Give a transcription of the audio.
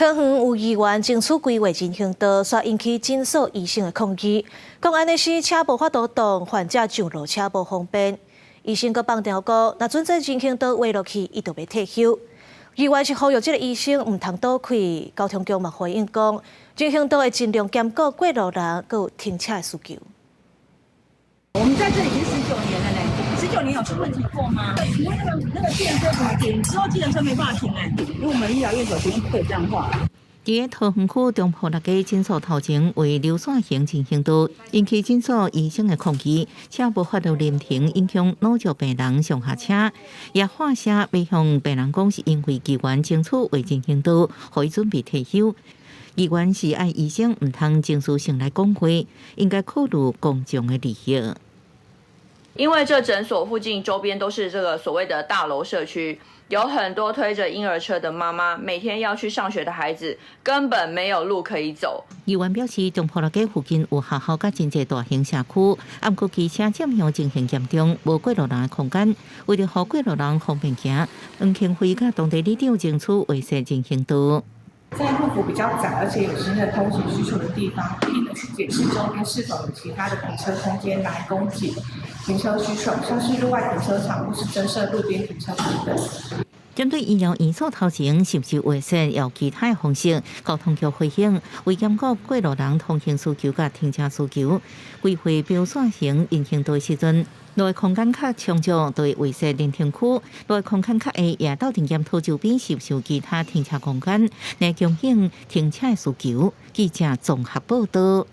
桃園有議員爭取規劃人行道，煞引起診所醫生的抗議，講按呢使車無法度動，患者上落車無方便。醫生閣放調講，若准這人行道畫落去，伊就欲退休。議員是呼籲這个醫生毋通賭氣，交通局嘛回應講，人行道會盡量兼顧過路人閣有停車的需求。我們在這裡已經19年了呢，19年有出問題過嗎？請問那個計程車怎麼停？之後計程車沒辦法停哎，因為我們醫療院所絕對不可以這樣畫。佇桃園區中埔六街診所頭前畫流線型人行道，引起診所醫生的抗議，車無法度臨停，影響腦疾病人上下車，也發聲欲向病人講是因為議員爭取畫人行道，予伊準備退休。議員是愛醫生毋通情緒性來講話，應該考慮公眾的利益。因為這診所附近周邊都是這個所謂的大樓社區，有很多推着嬰兒車的媽媽，每天要去上學的孩子，根本沒有路可以走。議員表示，中埔六街附近有學校佮真濟大型社區，毋過機車佔用情形嚴重，無過路人的空間。為著予過路人方便行，黃慶輝佮當地里長爭取劃設人行道。在路幅比較窄，而且有行人通行需求的地方，應該去檢視周邊是否有其他的停車空間來供給停車需求，像是路外停車場或是增設路邊停車場等。針對醫療院所頭前是毋是劃設有其他的方式，交通局回應，為兼顧過路人通行需求佮停車需求，規劃標線型人行道時陣，路的空間較充足，就會劃設臨停區；路的空間較狹，也鬥陣檢討周邊是毋是有其他停車空間來供應停車的需求。記者綜合報道。